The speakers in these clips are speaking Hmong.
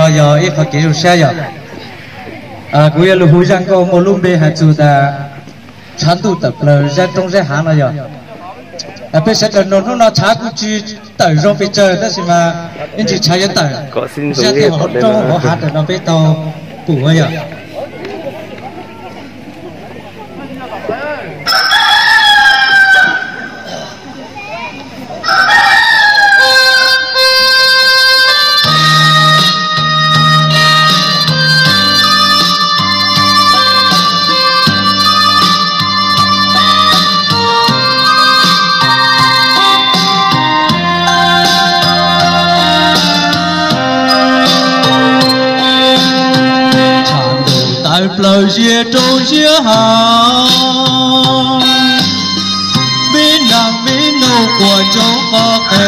Yog ib qhov kev zoo siab yog kuv yuav lug hu zaj nkauj muaj lub npe hais txug tas tshav ntuj tawm plaws zaj roob zaj hav no yog peb sawv daws nug hnub no tshav kuj tsis tawm zoo pes tsawg tab sis mas ib ntsis tshav yuav tawm zaj hauv roob hauv hav ntawm no peb tau pum yog Tshav ntuj tawm plaws ziag roob ziag hav, me nag me noog quas tsoob qoj qe,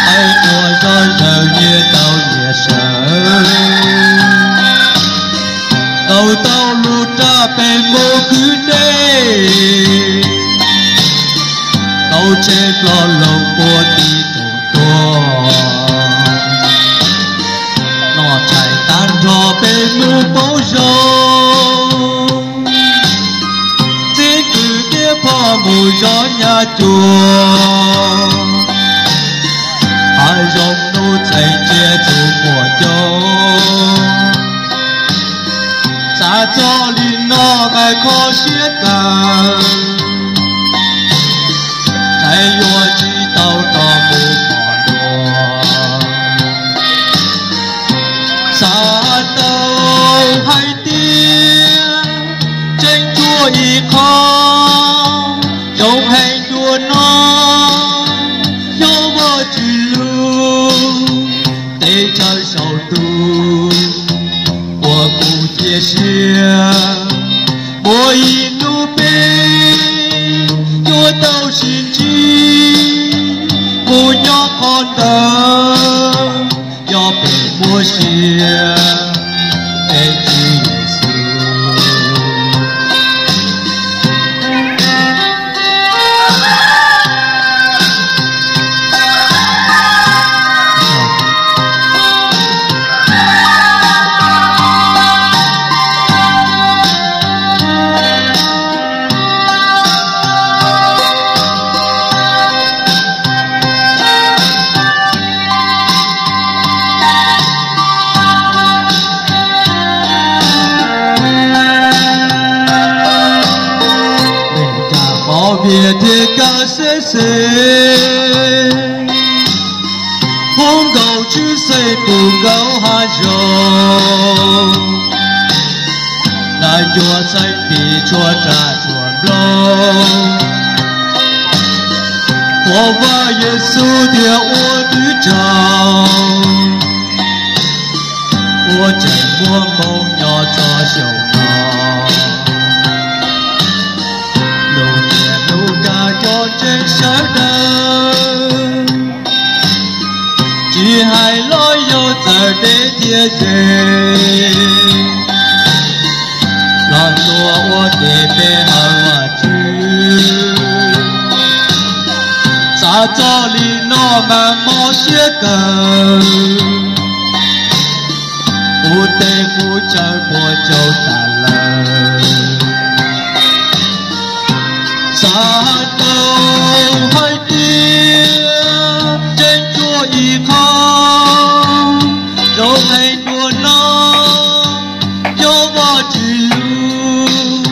qe quas zoj zaws nyias tau nyias sawv, tau tau lub raj pes mus kwv dej, tau tseb ploj loog puag tim tus tuag, noj tshais tag nrho peb mus poob zoo, txiv kwv tij pog mus zov nyab cuag, hav zoov hnub txheej tsiab txhua muaj coob. Xav txog li no mas kho siab kawg, tsam yuav tsis tau rov mus mog luag. Xav tau hais tias tseem tshuav ib qho zoo heev dua no, yog Vajtswv lub teb chaws saum ntuj uas kuv cia siab. Muaj ib hnub peb yuav tau sib ntsib mus nyob qhov ntawd, yog peb muaj sia es Tswv Yexus. Neeg kab qhov vias thiaj kab xeb xeb, hu nkaus tshwj xeeb pum nkaus hav zoov, nab ncuav xeeb tis tshuab raj tshuab nplooj, ua Vaj Yexus thiaj ua twb tsaug, ua tseem muaj hmoo nyob txog xyoo no. Lub ntiaj lub kab cov ntseeg sawv daws, tsis hais los yog txawj deb thiab ze, los tuaj ua ke peb hawm Vajtswv. Xav txog li no mas mob siab kawg, kuv tej qub chaw puas tsaug tas lawm. Xav tau hais tias tseem tshuav ib qho zoo heev dua no, yog Vajtswv lub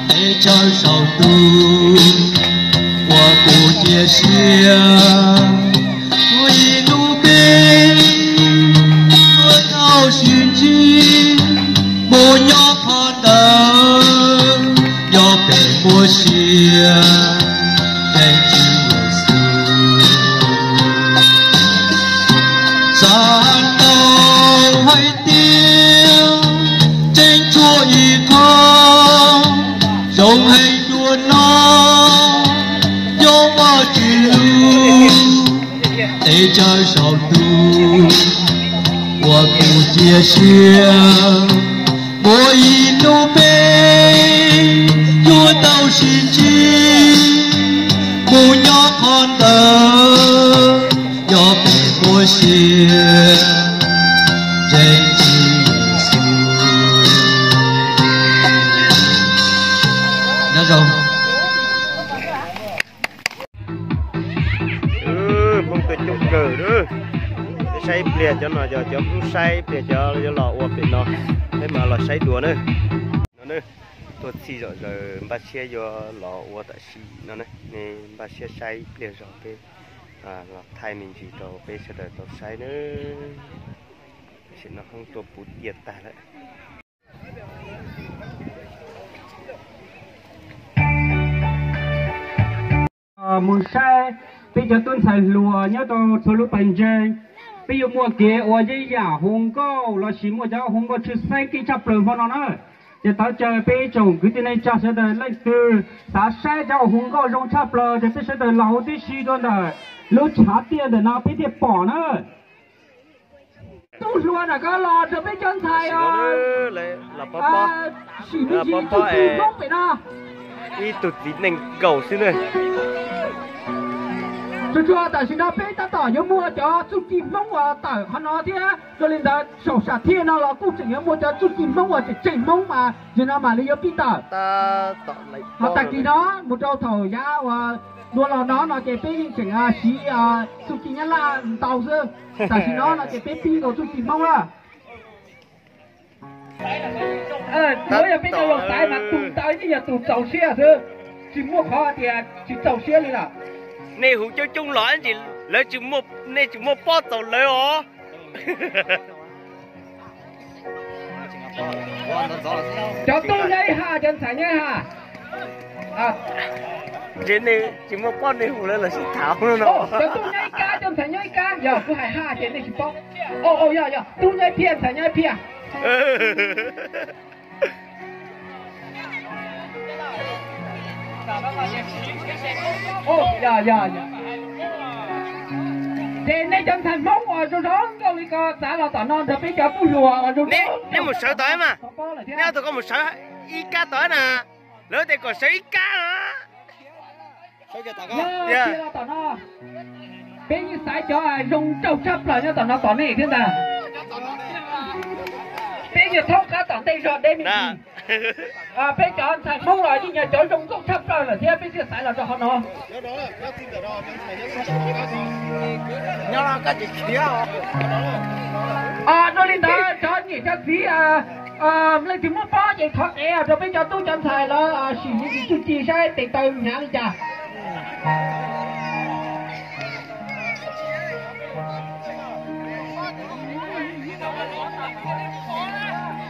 teb chaws saum ntuj uas kuv cia siab. Muaj ib hnub peb yuav tau sib ntsib mus nyob qhov ntawd, yog peb muaj sia ntseeg Tswv Yexus. Xav tau hais tias tseem tshuav ib qho zoo heev dua no, yog Vajtswv lub teb chaws saum ntuj uas kuv cia siab. Muaj ib hnub peb yuav tau sib ntsib mus nyob qhov ntawd, yog peb muaj sia Hmoob tuaj coob kawg. Peb saib ib pliag, cov no yog cov Hmoob saib ib pliag cov yuav los ua pem no, peb mam los saib dua na. No na, tuaj txhij zom zaws npaj siab yuav los ua tam sim no na, nej npaj siab saib ib pliag zog peb los thaij me ntsis rau peb sawv daws tau saib na. Tam sim no Hmoob tuaj puv tiaj tag lawm. Mus saib peb cov tub ntxhais hluas nyob rau txhua lub pawg ntseeg, peb yuav muaj kev ua yeeb yam hu nkauj lossis muaj cov hu nkauj tshwj xeeb kev tshaj plaws hmo no na. Ces thov caw peb tsoom kwv tij neej tsa sawv daws leej twg xav saib cov uas hu nkauj zoo tshaj plaws ces peb sawv daws los huv tib si rau ntawm lub tshav tiaj ntawm no peb thiaj pom na. Tub hluas na, koj los rau peb cov ntxhais sim me ntsis txuj ci Hmoob pem no. Ib tug txiv neej nkaus xwb na. Tsuas tsuas tam sim no peb tab tom yuav muaj cov txuj ci Hmoob uas tawm qhov no thiab, yog li ntawd saum sam thiaj no los kuj tseem yuav muaj cov txuj ci Hmoob uas tseem tseem Hmoob mas yog no mam li yuav pib tawm. Ho tag kis no mus rau thaum yav uas dua los no no ces peb yeej tseem siv txuj ci Nyab Laj ntau xwb. Tam sim no no ces peb pib nkaus txuj ci Hmoob lawm. Tsuav yog peb cov laus xaiv mas tus ntawd yeej yog tus txaus siab xwb, tsis muaj qhov tias tsis txaus siab li lawm. Nej hu coob coob los lawv, nej tsis muaj pob txaus lawv os. Cov tub nyob ib haj, cov ntxhais nyob ib haj. Tsis muaj pob nej hu lawv los sib tham no. Cov tub nyob ib kab, cov ntxhais nyob ib kab, yog kuv hais haj ces nej tsis paub. Yog yog, tub nyob ib phiaj, ntxhais nyob ib phiaj. Ces nej cov ntxhais Hmoob uas zoo zoo nkauj li ko xav los tom no nrog peb cov tub hluas uas zoo zoo, nej mus sawv tod mas, nej ob tug koj mus sawv ib kab tod na, lawv tias kom sawv ib kab no. Los tom no, peb yeej xaiv cov zoo nraug tshaj plaws nyob tom no tos nej thiab ntag. Peb yeej thaub qab tom ntej zog deb me ntsis. Peb cov ntxhais Hmoob los yeej yog cov zoo nkauj tshaj plaws lawm thiab peb thiaj xaiv los rau qhov no. Dua li ntawd cov niam cov txiv, leej twg muaj pob ces thov qev rau peb cov tub cov ntxhais lawv sim me ntsis txuj ci saib tes taw hnyav li cas.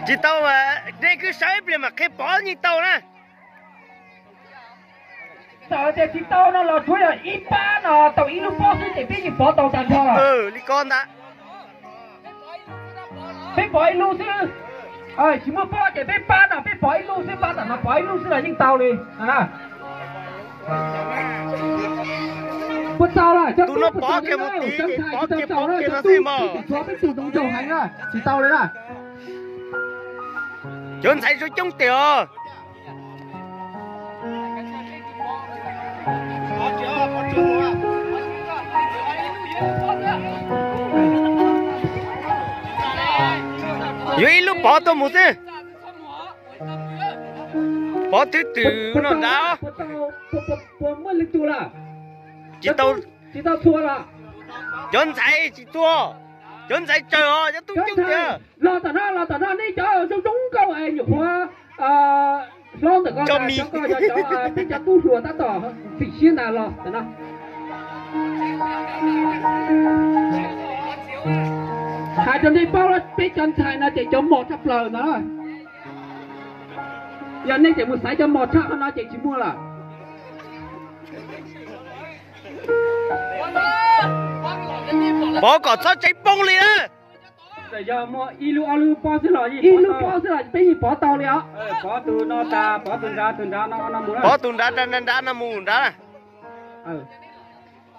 Tsis tau, nej kwv sawv ib pliag mam qhia pov yeej tau na. Txawm tias tsis tau no los tsuav yog ib pab no tau ib lub pob xwb ces peb yeej pov tau tag nrho. Li ko ntag. Peb pov ib lub xwb. Tsis muaj pob ces peb pab no peb pov ib lub xwb, pab tam no pov ib lub xwb los yeej tau li. Puas txaus lawm? Tus no pov kiag mus tid, pov kiag pov kiag no xwb mas. Tsuav peb tug ntoo nraug heev na, tsis tau li na. Cov ntxhais zoo coob tiag os. Yuav ib lub pov tuaj mus xwb. Pov twb twm no nrad. Tsis tau. Cov ntxhais tsis txhua, cov ntxhais tsawg os, cov tub coob tiag. Los tom no, los tom no nej cov zoo zoo nkauj es nyuam qhuav hlob ntawm ko, cov ko yog cov peb cov tub hluas tab tom txim siab ntag los tom no. Hais rau nej paub, peb cov ntxhais no ces cov mos tshaj plaws ntag. Yog nej tseem mus xaiv cov mos tshaj qhov no ces tsis muaj lawm. Pov kom txhob tseev poob li na. Yog muaj ib lub ob lub pob xwb los, ib lub pob xwb los peb yeej pov tau li os. Pov tus no tas, pov tus nrad, tus nrad no, pov tus nrad, nrad no mus nrad.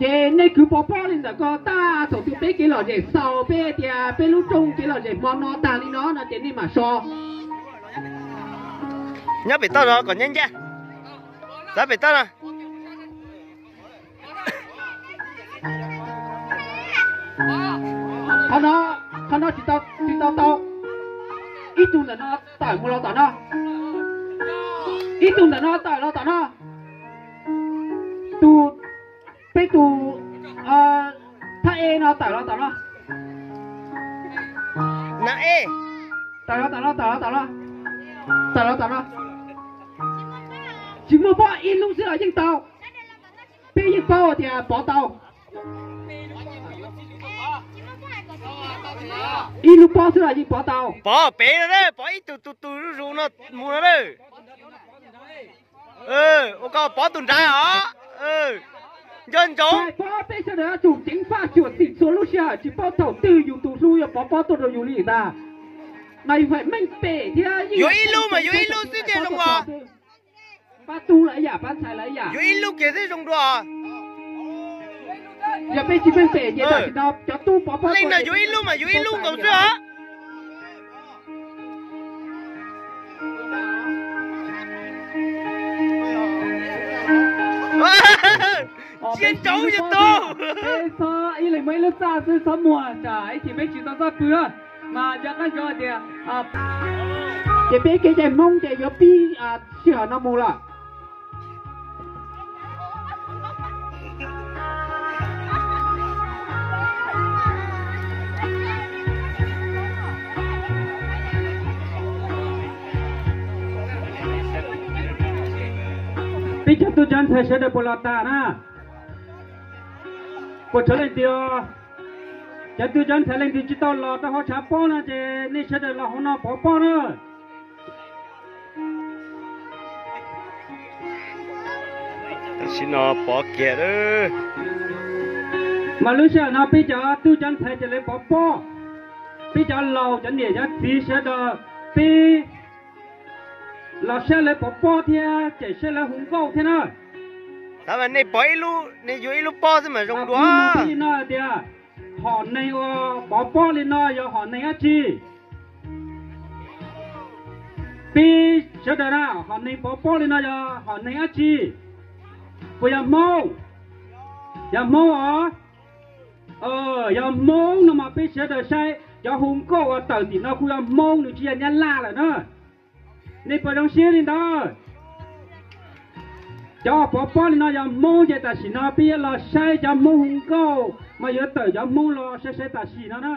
Ces nej kwv pov pob li ntawm ko tag, thaum twg peb kev lom zem xaus, peb tias peb lub rooj kev lom zem hmo no tag li no no ces nej mam so. Nyob pem toj no kom ncaj ncaj. Xav pem toj no. Qhov no, qhov no tsis tau, tsis tau tau. Ib tug ntawm no tawm mus los tom no. Ib tug ntawm no tawm los tom no. Tus, peb tus thab e no tawm los tom no. Tawm los tom no, tawm los tom no. Tawm los tom no. Tsis muaj pob, ib lub xwb los yeej tau. Peb yeej paub tias pov tau. Ib lub pob xwb los yeej pov tau. Pov pem no, pov ib tug tus tus zuj zus no mus no. Ua koj pov tus nrad os. Nco ntsoov, peb sawv daws yuav tsum ceev faj xyuam xim txhua lub sij hawm, tsis paub thaum twg yus tus hlub yuav pov pob tuaj rau yus li ntag. Mas yus feem meej pem thiab, yuav ib lub mas yuav ib lub xwb thiaj zoo os. Pab tub los ib yam, pab ntxhais los ib yam, yuav ib lub kiag xwb zoo dua. Yog peb tsis meej pem ces tam sim no cov tub pov pob, leej twg yuav ib lub mas yuav ib lub nkaus xwb os. Ntsia ntsoov yus tus. Ib leeg muaj ib lub txaj xwb, txhob muag tsam ib chim peb tsis tau txoj pw mas nco qab ntsoov hais tias ces peb kev cai Hmoob ces yuav pib sij hawm no mus lawm. Peb cov tub cov ntxhais sawv daws puas los tas na? Puas tshuav leej twg? Cov tub cov ntxhais leej twg tsis tau los rau hauv tshav pob no ces nej sawv daws los hauv no pov pob na. Tam sim no pov kiag lawm. Mas lub sij hawm no peb cov tub cov ntxhais ces lawv pov pob. Peb cov laus cov niam cov txiv sawv daws, peb los saib lawv pov pob thiab cem saib lawv hu nkauj thiab na. Tab mas nej pov ib lub, nej yuav ib lub pob xwb mas zoo dua. Li no hais tias, hom neeg uas pov pob li no yog hom neeg dab tsi? Peb sawv daws na, hom neeg pov pob li no yog hom neeg dab tsi? Puas yog Hmoob? Yog Hmoob os. Yog Hmoob no mas peb sawv daws saib cov hu nkauj uas tawm tim no kuj yog Hmoob, nws tsis yog Nyab Laj lawm na. Nej puas zoo siab li ntawd? Cov pov pob li no yog Hmoob ces tam sim no peb yuav los saib cov Hmoob hu nkauj mas yuav tawm cov Hmoob los saib saib tam sim no na.